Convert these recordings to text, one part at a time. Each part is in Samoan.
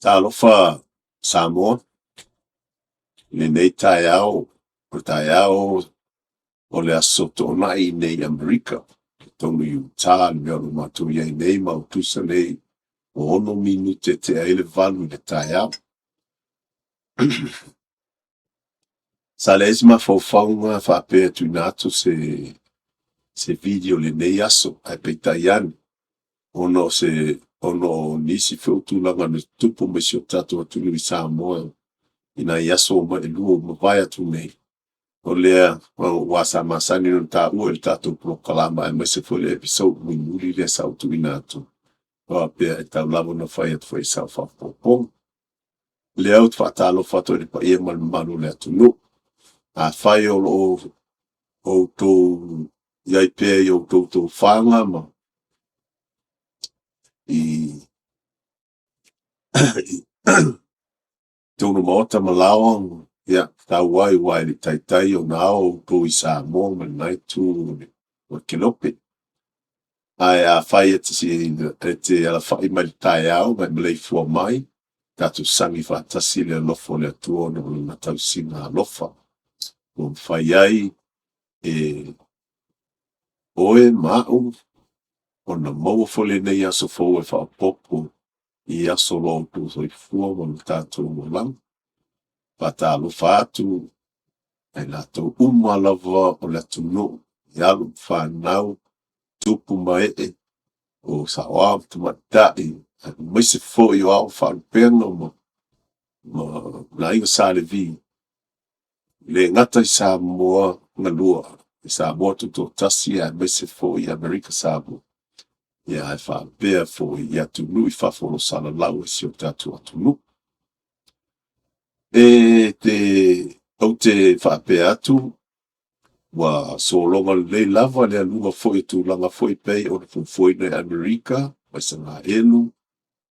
Talofa Samoa, i lenei taeao, o le taeao o le aso Toonai nei i Amerika, i totonu i Utah le mea o lo o matou i ai nei, ma ua tusa nei ua 6 minute e tea ai le 8 i le taeao. Sa leai se mafaufauga faapea e tuuina atu se se video i lenei aso, ae peitai ane, ona o se ona o nisi foi o tulaga na tutupu mai i si o tatou atunuu i Samoa i nai aso ua mavae atu nei, o lea aua sa masani ona taua i le tatou polokalama aemaise foi le episode mulimuli lea sa ou tuuina atu, faapea e tatau lava ona fai atu foi i sau faaopoopoga. O lea ou te faatalofa atu ai i le paia ma le mamalu o le atunuu. Afai o lo o outou i ai pea i outou tofaga ma i totonu o maota ma laoa, ia, tau ai aua e le i taitai ona ao outou i Samoa ma lena itu o le kelope. Ae afai e te alafai mai i le taeao ma e maleifua mai, tatou sagi faatasi i le alofa o le Atua ona o Lana tausiga alofa ua mafai ai e oe ma au ona maua foi lenei aso fou e faaopoopo i aso o lo outou soifua ma lo tatou olaga. Faatalofa atu ia i latou uma lava o le atunuu, i alo ma fanau, tupu ma ee, o saoao ma tamaitai, aemaise foi o ao ma faalupega ma le Aiga Sa Levi, e le gata i Samoa galua, i Samoa Tutoatasi aemaise foi i Amerika Samoa, ia ae faapea foi i atunuu i fafo o lo o salalau ai si o tatou atunuu. E te, ou te faapea atu, ua sologa lelei lava le aluga foi o tulaga foi e pei ona fuafuaina e Amerika ma Isaraelu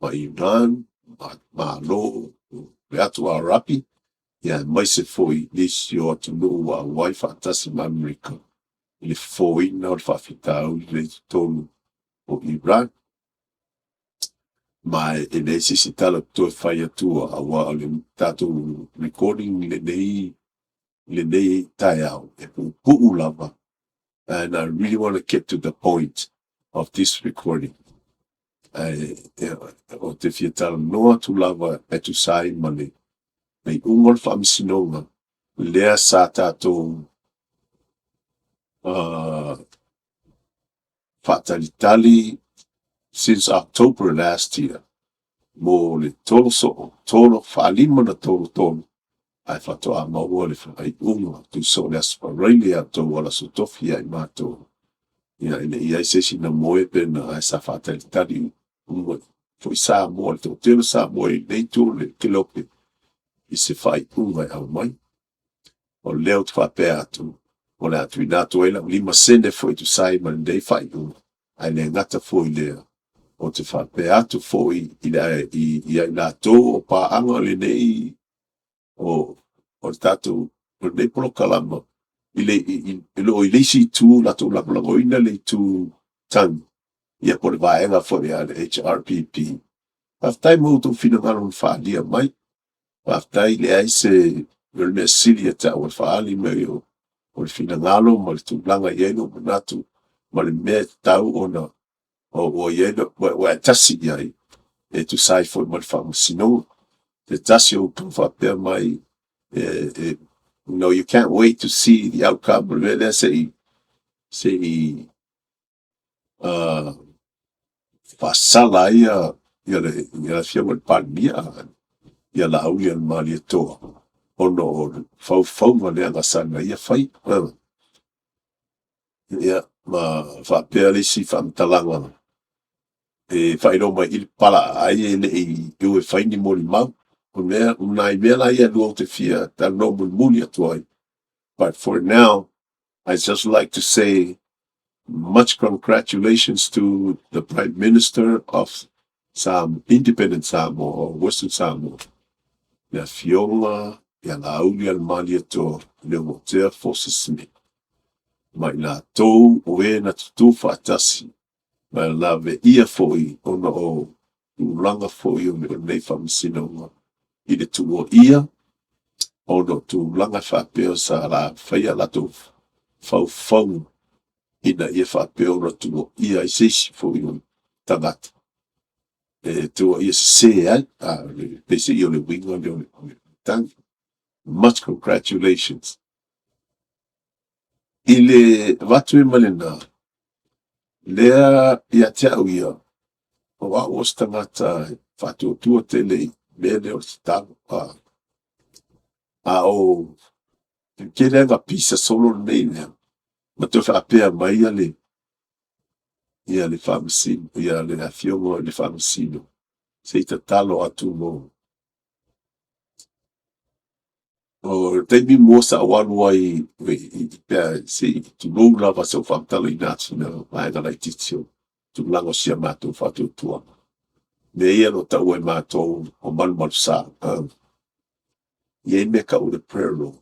ma Iran, ma Malo o le atu Arapi, ia aemaise foi nisi o atunuu ua auai faatasi ma Amerika i le fofoina o le faafitauli lea i totonu o Iran. Ma e leai se isi tala ou te toe fai atua, aua o le tatou recording i lenei, lenei taeao, e puupuu lava, and I really want to get to the point of this recording. Ae ou te fia talanoa atu lava e tusa ai ma le iuga o le faamasinoga lea sa tatou faatalitali since October last year mo le tolo soo, tolo faalima na tolotolo, ae faatoa maua le faaiuga tusa o le Aso Faraile ia outou o le Aso Tofi ia i matou. Ia e le i i ai se isi na moe pe na, ae sa faatalitali uma foi Samoa, le toatele o Samoa i lenei itu o le kelope i se faaiuga e aumai. O lea ou te faapea atu, o le a tuuina atu ai lau 5 sene foi e tusa ai ma lenei faaiuga, ae le gata foi i lea, ou te faapea atu foi i le i ia i latou o paaga lenei o o le tatou o lenei polokalama i le i i lo i le isi itu latou lagolagoina le itu tagi ia po o le vaega foi a le HRPP. Faafetai mo outou finagalo na faaalia mai. Faafetai, leai se o le mea sili ia te au o le faaali mai o le finagalo ma le tulaga e i ai lou manatu ma le mea e tatau ona ua i ai ua e tasi i ai e tusa ai foi ma le faamasinoga. Se tasi o outou faapea mai, e, you can't wait to see the outcome, o le mea lea se i se i faasala ai ia ia le ia afioga i le Palemia ia Laaulialemalietoa ona o le faufauga lea na sana ia fai. Ia, ma faapea le isi faamatalaga e faailoa mai i le palaai e le i o e fai ni molimau. O mea, o nai mea la ia e lua ou te fia talanoa mulimuli atu ai. But for now, I just like to say much congratulations to the Prime Minister of Independent Samoa or Western Samoa, le Afioga ia Laaulialemalietoa Leuatea Forster Smith, ma i latou o e na tutu faatasi ma laveia foi ona o tulaga foi o lenei faamasinoga i le tuuaia ona o tulaga faapea sa faia a latou faufauga ina ia faapea ona tuuaia ai se isi foi o tagata e tuuaia sese ai. Peiseai o le uiga lea o le tagi. Much congratulations. I le avatu ai ma lena, lea ia te au ia, o au o se tagata e faatuatua tele i le mea lea o le tatalo. A o le tele lava ina pisa solo lenei mea, ma toe faapea mai le Faamasino, le Afioga i le Faamasino, se i tatalo atu mo… O le taimi muamua sa ou alu ai se i tulou lava se i ou faamatalaina atu sina vaega laitiiti o le tulaga o si a matou faatuatuaga, mea ia o lo o taua e matou o malumalusa. E i ai le mea e tau o le prayer roll,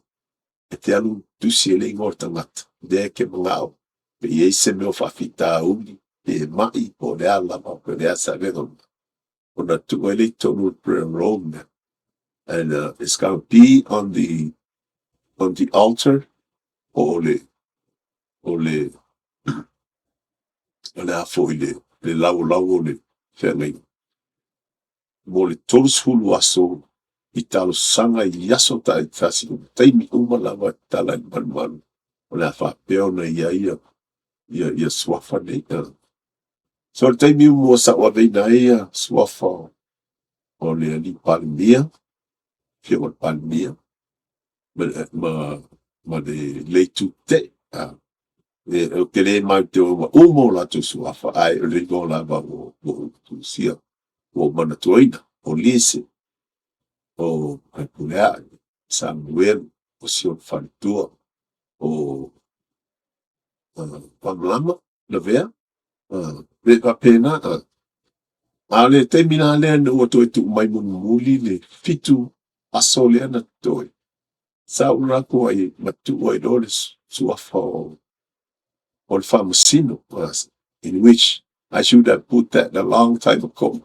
e te alu tusi ai le igoa o le tagata lea e te manao pe i ai se mea o faafitauli, pe mai po o le a lava po o le a se avega, ona tuu ai lea i totonu o le prayer roll lea, and it's gonna be on the altar po o le a foi le lalolao o le feagaiga mo le 30 aso i talosaga i aso taitasi uma, taimi uma lava e tatala ai le malumalu, o le a faapea ona i ai suafa nei. So o le taimi muamua sa ou aveina ai suafa o le alii Palemia, le Afioga i le Palemia ma le Itu Tetee. Ou te le mautinoa uma o latou suafa, ae o le igoa lava ua ou tusia, ua ou manatuaina, o Lise, o Fepuleai, o Samuelu, o si ona faletua, o Bamalama Lavea, e faapena. A o le taimi la lea ina ua toe tuu mai mulimuli le 7 aso lea na totoe, sa ou alu atu ai ma tuu ai loa le suafa o le Faamasino, in which I should have put that a long time ago.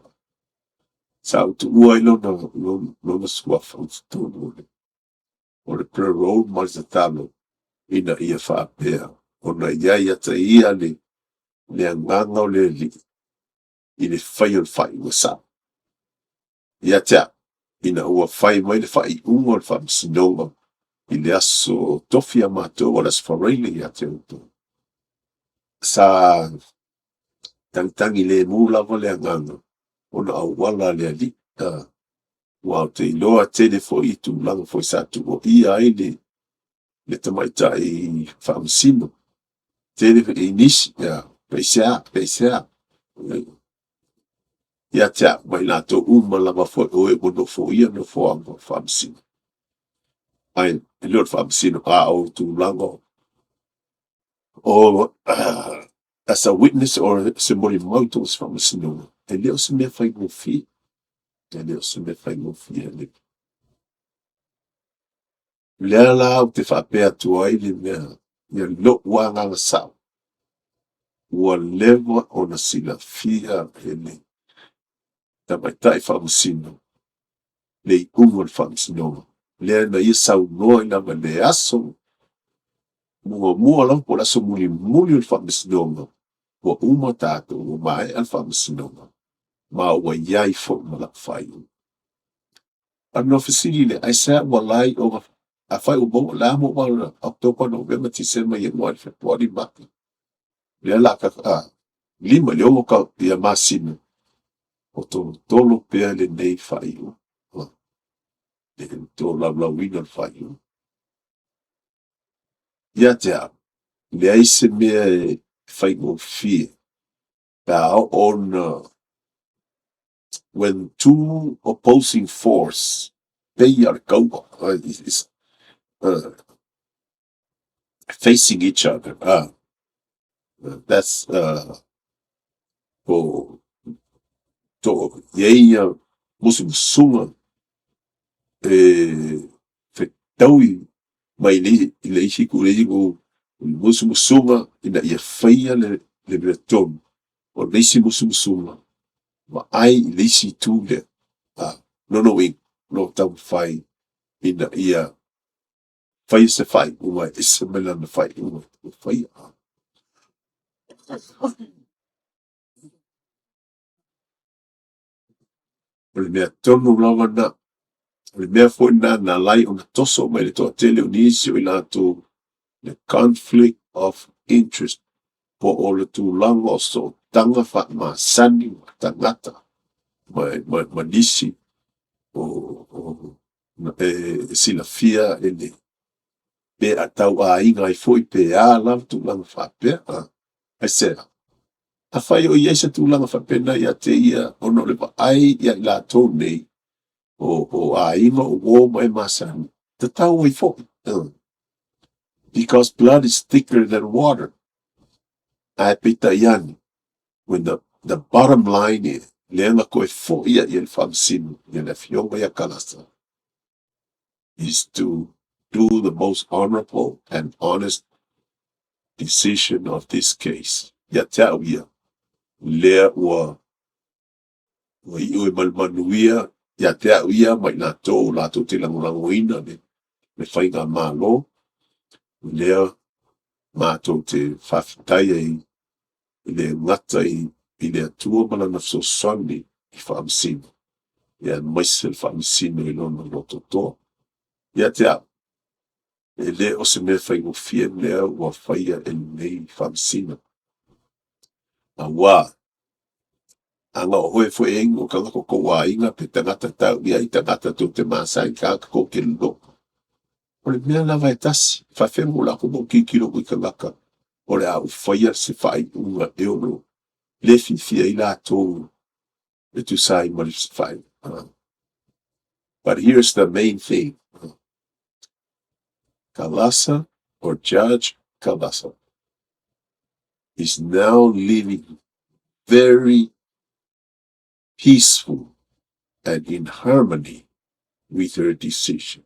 Sa ou tuua ai lona suafa i totonu o le prayer roll ma le tatalo ina ia faapea ona i ai ia te ia le agaga o le Alii i le faia o le faaiuga sao. Ia te au, ina ua fai mai le faaiuga o le Faamasinoga i le aso tofi a matou o le Aso Faraile ia te outou, sa tagitagi lemu lava le agaga ona o auala a le Alii, aua ou te iloa e tele foi tulaga foi sa tuuaia ai le tamaitai Faamasino, tele foi nisi, pe aisea, pe aisea? Ia te au ma i latou uma lava foi o e ua nofoia nofoaga o Faamasino, ae le o le Faamasino, a o tulaga o as a witness or se molimau i totonu o se faamasinoga, e le o se mea faigofie. E le o se mea faigofie. O lea la ou te faapea atu ai le mea, ia lou agaga sao, ua leva ona silafia e le tamaitai faamasino le iuga o le faamasinoga, lea na ia saunoa ai lava i le aso muamua lava po o le aso mulimuli o le faamasinoga, ua uma tatou, ua maea le faamasinoga, ma ua i ai foi ma lau faaiuga. Ona fesili lea, aisea ua ala ai ona… Afai ua maua, o le a maua Oketopa, Novema, Tesema, Ianuari, Fepuari, Mati, lea o le a 5 i le 6 masina o tolotolo pea lenei faaiuga, le tolaulauina o le faaiuga. Ia te au, e leai se mea e faigofie pe a oo ona when two opposing force, pei lava o le taua, facing each other, that's po o. to i ai ia musumusuga e fetaui mai le isi itu i le isi itu, musumusuga ina ia faia le amiotonu, o le isi musumusuga, vaai i le isi itu lea. O lona uiga, o lo o taumafai ina ia faia se faaiuga e ese mai lana faaiuga ua faia. O le mea tonu lava lena. O le mea foi lena na ala ai ona toso mai le toatele o nisi o i latou le conflict of interest, po o le tulaga o sootaga faamasani ma tagata ma nisi o e silafia e le pe a tauaiga ai foi pe a lava tulaga faapea. Aisea? Afai o i ai se tulaga faapena ia te ia ona o le vaai ia i latou nei, o aiga, o uo ma e masani, e tatau ai foi. Because blood is thicker than water. Ae peitai ane, when the bottom line is, lea na toe foi ai i le Faamasino, ia le Afioga ia Kalasa, is to do the most honorable and honest decision of this case. Ia te au ia, lea ua iu ma le manuia ia te au ia ma i latou latou te lagolagoina le faigamalo, lea matou te faafetai ai e le gata i le Atua ma Lana fesoasoani i Faamasino, aemaise le Faamasino i lona lototoa. Ia te au, e le o se mea faigofie lea ua faia e lenei Faamasino. Aua, ana o oe foi e ai ni tagata o kou aiga pe tagata tau i ai, tagata tou te masani, tagata tou te loto, o le mea lava e tasi, e faapefea ona ou alu atu ma ou tilotilo atu i tagata o le a ou faia se faaiuga e ono le fiafia ai latou e tusa ai ma le faaiuga. But here's the main thing. Kalasa, or Judge Kalasa, is now living very peaceful and in harmony with her decision.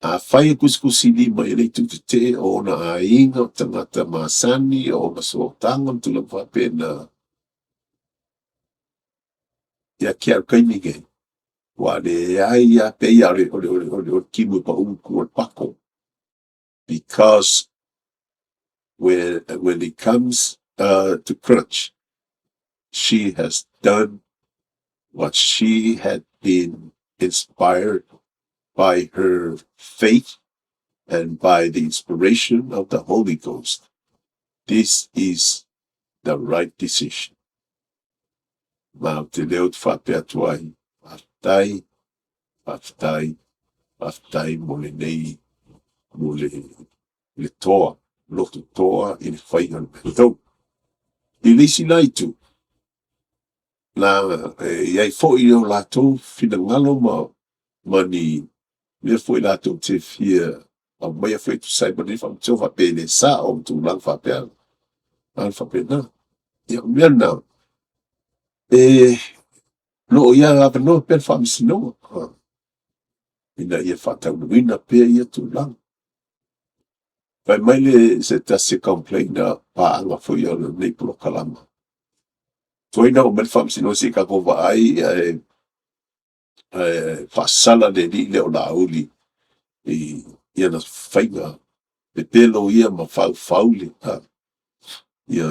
Afai e kusikusilima e le itu tetee o ona aiga, o tagata masani, o ona sootaga ma tulaga faapena, ia te au i le taimi lenei, ua leai lava, pei lava o le timu e pau i tua o le pato. Because when it comes to crunch, she has done what she had been inspired by her faith and by the inspiration of the Holy Ghost. This is the right decision. Ma ou te leo te faapea atu ai, faafetai, faafetai, faafetai mo lenei, mo le, le toa, loto toa i le faiga o le mea tonu. I le isi la itu, na e i ai foi o latou finagalo ma ni mea foi latou te fia aumaia foi e tusa ai ma lenei faamatalaga faapea e le sao ma tulaga faapea, tulaga faapena. Ia, o le mea lena, e o lo o ia avanoa pea le Faamasinoga ina ia faataunuuina pea ia tulaga. Fai mai le se tasi e complain-a paaga foi o lenei polokalama. Tuai na oo mai le Faamasinoga se i tatou vaai ae faasala le alii lea o Laauli i ana faiga pepelo ia ma faufau le ia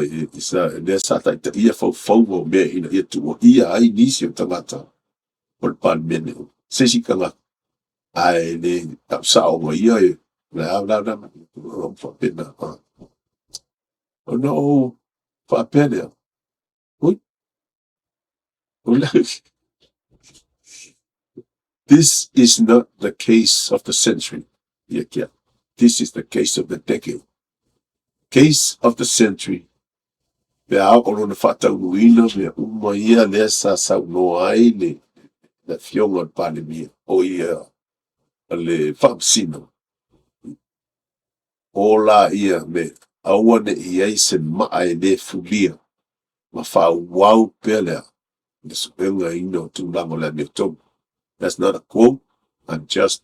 lea sa taitaia faufauga o mea ina ia tuuaia ai nisi o tagata o le Palemene, se isi tagata, ae le tau sao ona ia e le a la la faapena. Ona ou faapea lea, ui, this is not the case of the century. Ia kia. This is the case of the decade. Case of the century, pe a oo lona faataunuuina mea uma ia lea sa saunoa ai le Afioga i le Palemia, o ia le Faamasino, o laia me aua ne i i ai se maa e le fulia ma faaauau pea lea. le suegaina o tulaga o le amiotonu. That's not a quote, I'm just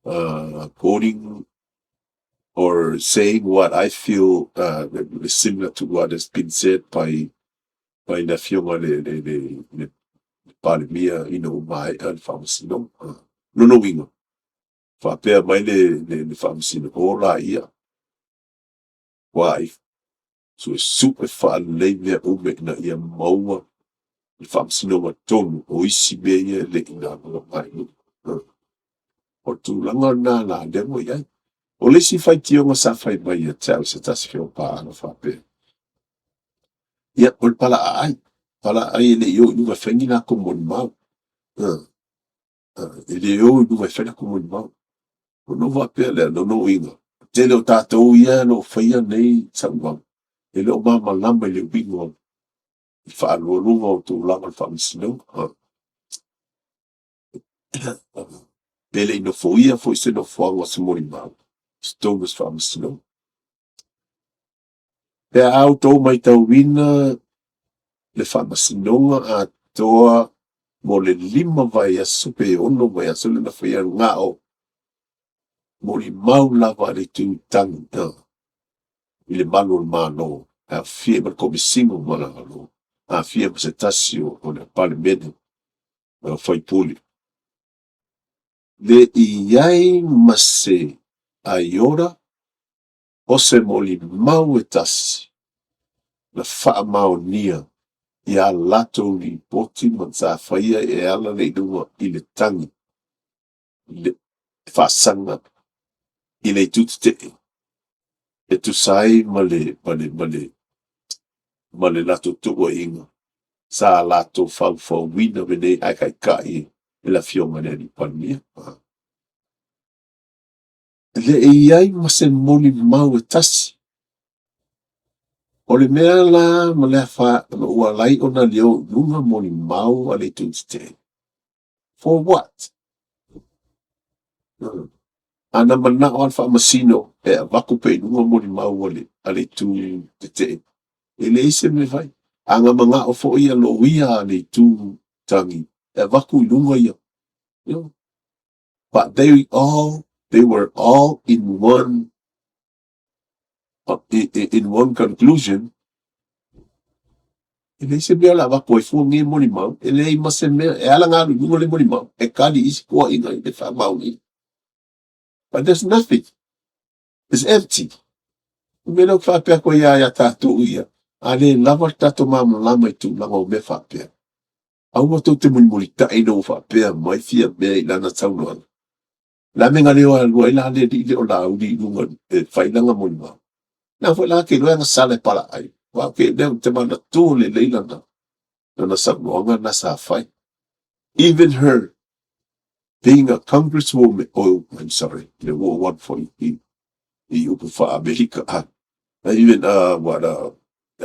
quoting or saying what I feel is similar to what has been said by le Afioga i le Palemia ina ua maea le faamasinoga. O lona uiga, faapea mai le Faamasino, o laia, matuai suesue faalelei mea uma ina ia maua le faamasinoga tonu o isi mea ia e le i malamalama ai. O le tulaga lena la lea ua i ai. O le isi faitioga sa fai mai ia te au e se tasi foi o paaga faapea, ia o le pala aai, pala aai e le i o i luga e fai ni latou molimau. E le o i luga e fai a latou molimau. Ona ou faapea lea, o lona uiga, o le tele o tatou ia o lo o faia nei saunoaga, e le o malamalama i le uiga o le faaalualuga o tulaga o le Faamasinoga. Pe le i nofoia foi se nofoaga o se molimau i totonu o se Faamasinoga. Pe a outou matauina le Faamasinoga atoa mo le 5 vaiaso pe 6 vaiaso lea na faia, na o molimau lava a le itu tagi i le malu o le Malo, e aofia ai ma le Komesina o Malo, aofia ai ma se tasi o le Palemene o sui usufono. Le i i ai ma se aiora o se molimau e tasi na faamaonia i a latou lipoti ma sa faia e ala lea i luga i le tagi, le faasaga i le itu tetee e tusa ai ma le latou tuuaiga sa latou faufauina lenei ae taitai e le Afioga i le Palemia. E le i i ai ma se molimau e tasi. O le mea la ma le ua ala ai ona leo i luga molimau a le itu tetee, for what? A na manao lava le Faamasino e avatu pea i luga molimau a le itu tetee, e leai se mea e fai. A na manao foi loia a le itu tagi e avatu i luga ia, but they were all in one conclusion, e leai se mea o le a avatu ai fua nei molimau, e leai ma se mea. E ala ona alu i luga le molimau, e kali i isi toaiga i le faamaoniga. But there's nothing. It's empty. O le mea lea ou te faapea atu ai ia tatou ia, a le lava le tatou malamalama i tulaga o mea faapea, aua tou te mulimulitai ina ua faapea mai Fiamē i lana saunoaga. O le a le mea na le o alu ai la le alii lea o Laauli i luga e fai lana molimau? Leaga foi la te iloa e agasala e palaai. Aua ou te ou te manatua lelei lana saunoaga lena sa fai. Even her being a congresswoman, oh, I'm sorry, le ua ou alu foi i upu faa-Amerika, even what,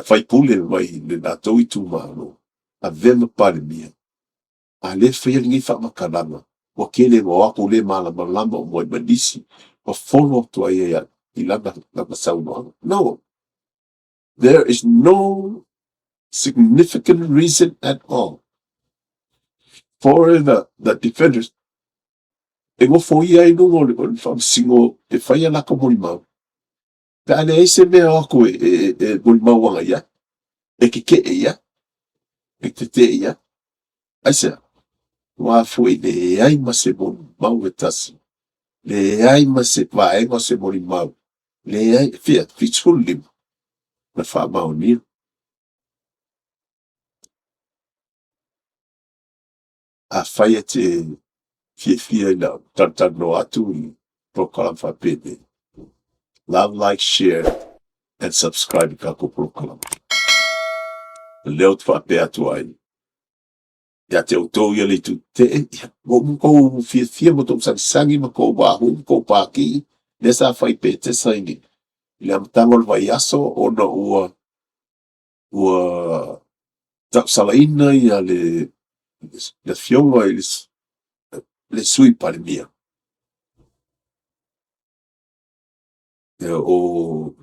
faipule mai le latou itumalo, avea ma Palemia, a lea e faia lenei faamatalaga, ua tele ina o atu le malamalama uma ai ma nisi ma follow atu ai i lana saunoaga. No, there is no significant reason at all for the defenders e nofoia ai luga o le faamasino e fai a latou molimau, pe a leai se mea o atu e molimau agai i ai, e tetee i ai, e tetee i ai. Aisea? Aua foi leai ma se molimau e tasi, leai ma se vaega o se molimau, leai, fia, 75 na faamaonia. Afai e te fiafia i lau talatalanoa atu i polokalame faapenei, love, like, share and subscribe i tatou polokalame. O lea ou te faapea atu ai, ia te outou ia le itu tetee, ia, ua uma tou fiafia ma tou sagisagi ma tou wahoo ma tou pākii, lea sa fai Petesa i le amataga o le vaiaso ona ua tausalaina ia le afioga i le Sui Palemia. O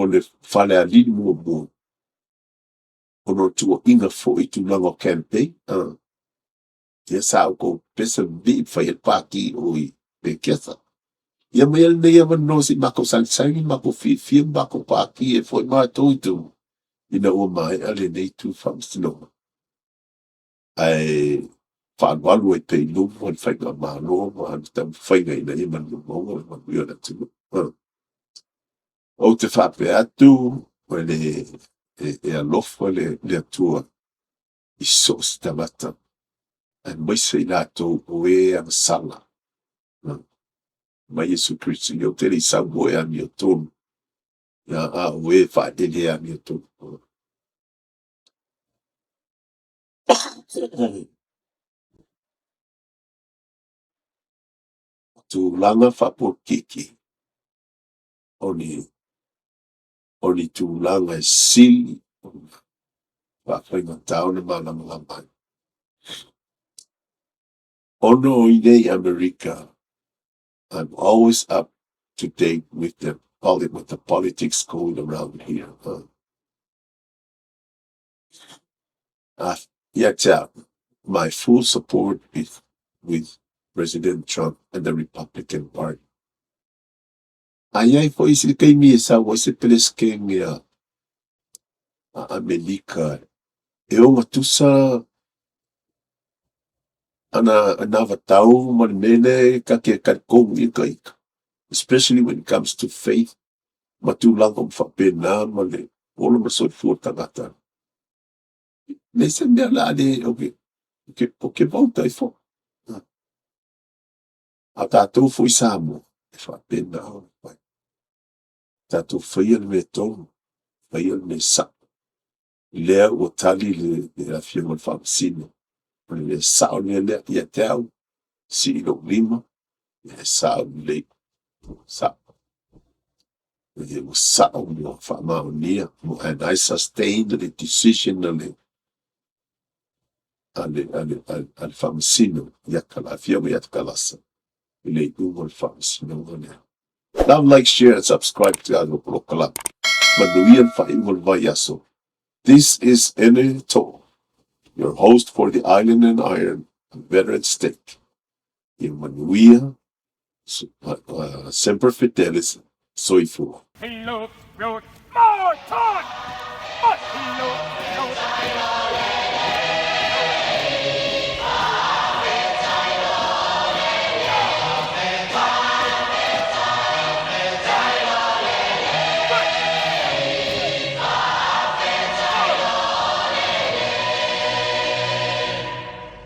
le Falealili muamua. Ona o tuuaiga foi i tulaga o campaign. Ia sa outou pepesa vivii ma fai ai le pati i o i Pekesa. Ia aumaia lenei avanoa se i matou sagisagi ma matou fiafia ma matou pati ai foi matou i tua ina ua maea lenei itu faamasinoga, ae faaalualu ai pea i luma le Faigamalo ma ana taumafaiga ina ia maua le manuia o le atunuu. Ou te faapea atu, e alofa le Atua i so o se tagata, aemaise i latou o e agasala. Fai mai Iesu Keriso, “Ia ou te le i sau mo e amiotonu, a o e faaeleelea le amiotonu.” O tulaga faapolokiki, o ni tulaga e sili ona faafaigata ona malamalama ai. Ona o i inei i Amerika, I'm always up to date with the politics going around here. Ia te au, my full support is with President Trump and the Republican Party. A i ai foi se taimi e sau ai se Peresetene a Amerika e ogatusa ana anavatau ma le mea lea ta te talitonu i ai ita, especially when it comes to faith ma tulaga uma faapena ma le ola ma le soifua o le tagata. E leai se mea o le a le, ou te vote ai foi. A o tatou foi i Samoa, e faapena ona fai. Tatou faia le mea tonu, faia le mea sao. Lea ua tali le Afioga i le Faamasino, o le mea sao le mea lea. Ia te au, sii lou lima, e sao lelei, sao. Ua sao ma ua faamaonia. And I sustain le decision a le Faamasino, Afioga ia Takalas i le iuga o le faamasinoga lea. Love, like, share and subscribe to tatou polokalame. Manuia le faaiuga o le vaiaso. This is Ene To'o, your host for the Island and Iron Veteran Stake. Ia manuia, Semper Fidelis, soifua.